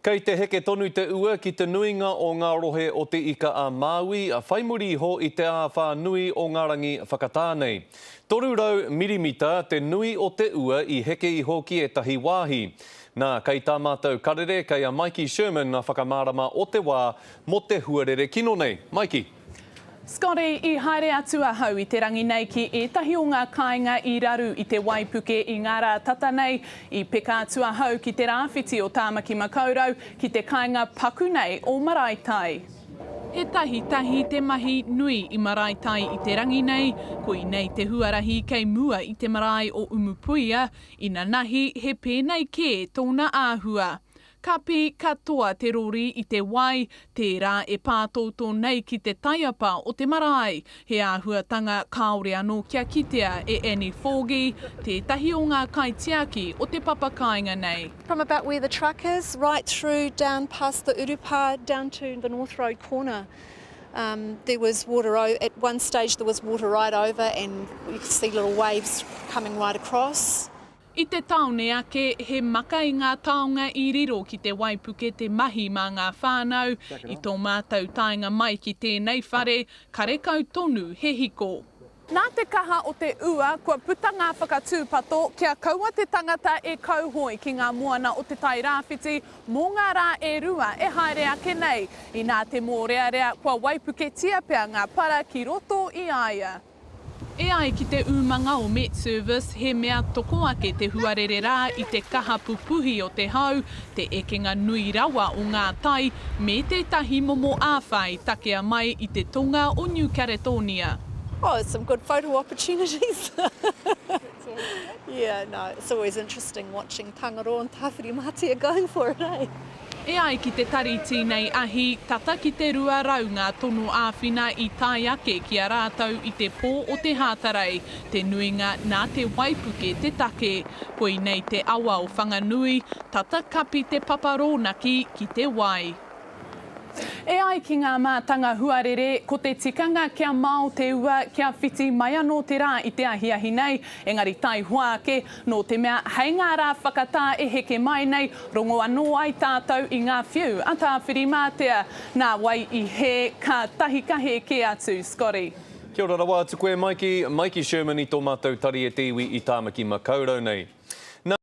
Kei te heke tonu te ua ki te nuinga o ngā rohe o Te Ika-a-Māui, whai muri iho i te āwhā nui o ngā rangi whakatā nei. 300 mirimita te nui o te ua i heke iho ki ētahi wāhi. Nā, kei tā mātou karere, kei a Maiki Sherman ngā whakamārama o te wā mō te huarere kino nei. Maiki. Scotty, I haere atu ahau i te rangi nei ki ētahi o ngā kāinga i raru i te waipuke i ngā rā tata nei. I peka atu ahau ki te rāwhiti o Tāmaki Makaurau, ki te kāinga paku nei o Maraetai. He tahitahi te mahi nui i Maraetai i te rangi nei, koinei te huarahi kei mua i te marae o Umupuia, inanahi he pēnei kē tōna āhua. Kapi katoa te rori i te wai, tērā e pātōtō nei ki te taiapa o te marae, he āhuatanga kāore anō kia kitea e Annie Forgie, tētahi o ngā kaitiaki o te papa kāinga nei. From about where the truck is, right through down past the urupā, down to the North Road corner, um, there was water, at one stage there was water right over and you could see little waves coming right across. I te tāone ake, he maka i ngā taonga i riro ki te waipuke te mahi mā ngā whānau. I tō mātou taenga mai ki tēnei whare, karekau tonu he hiko. Nā te kaha o te ua, kua puta ngā whakatūpato kia kaua te tangata e kauhoe ki ngā moana o Te Tai Rāwhiti mō ngā rā e rua e haere ake nei. Inā te mōrearea, kua waipuketia pea ngā para ki roto i a ia. E ai ki te umanga o MetService, he mea toko ake te huarere rā i te kaha pupuhi o te hau, te ekenga nui rawa o ngā tai, me tētahi momo āwhā i takea mai i te tonga o Niu Karetōnia. Oh, some good photo opportunities. Yeah, no, it's always interesting watching Tangaroa and Tāwhirimātea going for it, eh? E ai ki te Tari Tīnei Ahi, tata ki te 200 ngā tono āwhina i tae ake ki a rātou i te pō o te Hātarei, te nuinga nā te waipuke te take. Koinei te awa o Whanganui, tata kapi te papa rōnaki ki te wai. E ai ki ngā mātanga huarere, ko te tikanga kia mao te ua, kia whiti mai anō te rā i te ahiahi nei, engari taihoa ake, nō te mea hei ngā rā whakatā e heke mai nei, rongo anō ai tātou i ngā whiu a Tāwhirimātea. Nā wai i hē, kātahi ka hē kē atu, Scotty. Kia ora rawa atu koe Maiki, Maiki Sherman i tō mātou tari e te iwi i Tāmaki Makaurau nei.